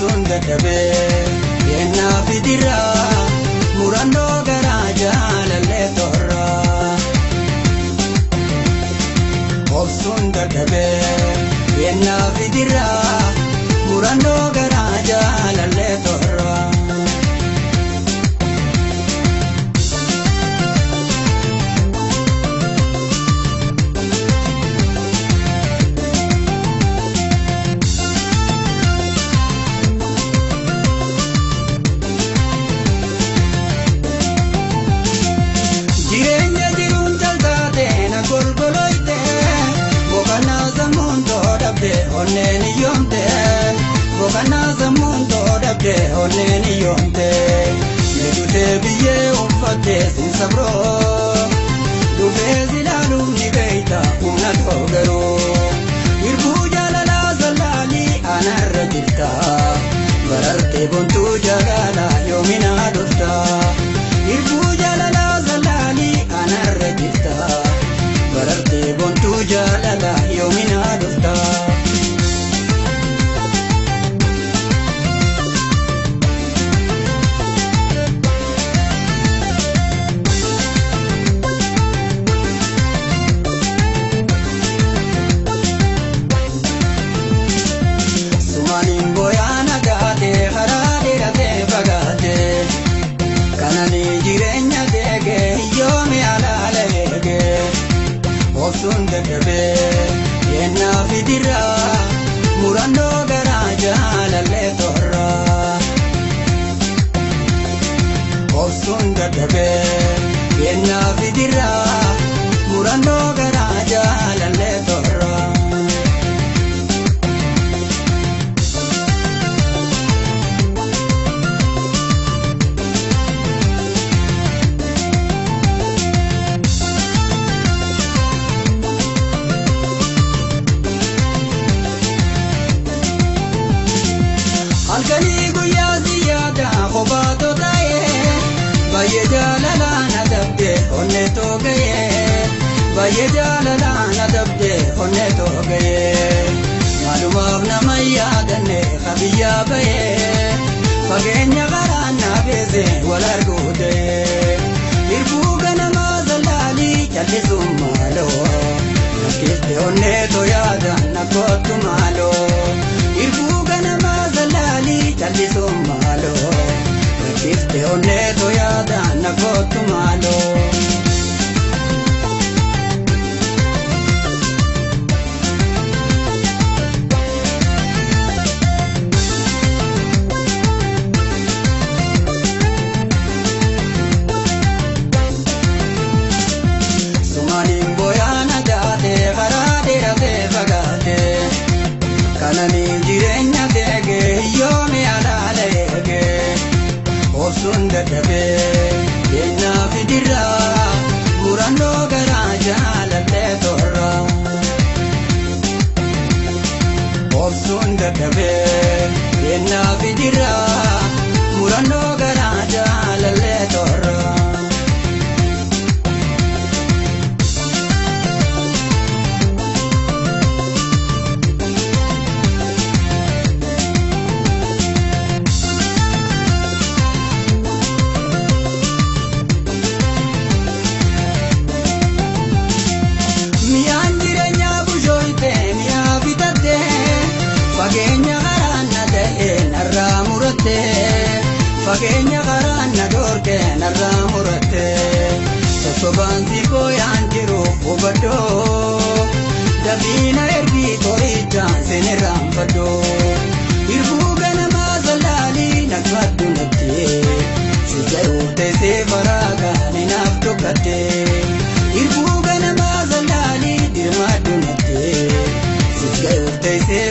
Obsuun dadhabee yennaa fidirraa murannoo garaa jaalallee torraa. Obsuun dadhabee yennaa fidirraa murannoo garaa jaalallee torraa. Jireenya jiruun jaltaate na golgoloyte boqonnaa sammuun too dhabde onneen iyyoomte boqonnaa sammuun too dhabde onneen iyyoomte midhutee biyyee uffatte sin sabroo dhufee silaaluuf ni beeyta humna too garuu hirbuu jaalalaa sallaalii anarra jirta barartee bontuu jaalalaa yoominaa dhufta hirbuu jaalalaa sallaalii anarra jirta barartee bontuu jaalalaa yoominaa dhufta. Sumaaniin booyaa nagaatee karaa dheeratee fagaatee kananii jireenya deegee yoome alaala eegee obsuun dadhabee yennaa fidirraa murannoo garaa jaalallee torraa. Obsuun dadhabee yennaa fidirraa murannoo garaa jaalallee torraa. Halkanii guyyaa si yaada kophaatoo ta'ee baay'ee jaalalaa na dabde onnee too ga'ee baay'ee jaalalaa na dabde onnee too ga'ee maalumaaf nama yaadanne kabiyyaa ba'ee fageenya karaa na beese wal arguu ta'ee hirbuu ganamaa zalaalii callisuun maaloo nakkifte onnee too yaada na kottu maaloo hirbuu ganamaa zalaalii callisuun maaloo nakkifte onnee too yaada na kottu maaloo. Sumaaniin booyaa nagaatee karaa dheeratee fagaatee kananii jireenya deegee yoome alaala eegee obsuun dadhabee yennaa fidirraa murannoo garaa jaalallee torraa. Obsuun dadhabee yennaa fidirraa murannoo garaa jaalallee torraa. Mi'aan jireenyaa bushooyte mi'aa bitatte fageenya karaa na ta'e narraa muratte fageenya karaa na dhoorke narraa muratte sossobaan si booyaan jiru hubadhoo dafiina ergii qorichaan sin irraanfadhoo hirbuu ganamaa zalaalii naqadhu natti si ja'uuf teessee faraagaa ni naaf tokkatte hirbuu ganamaa zalaalii dirmaadhu natti si ja'uuf teessee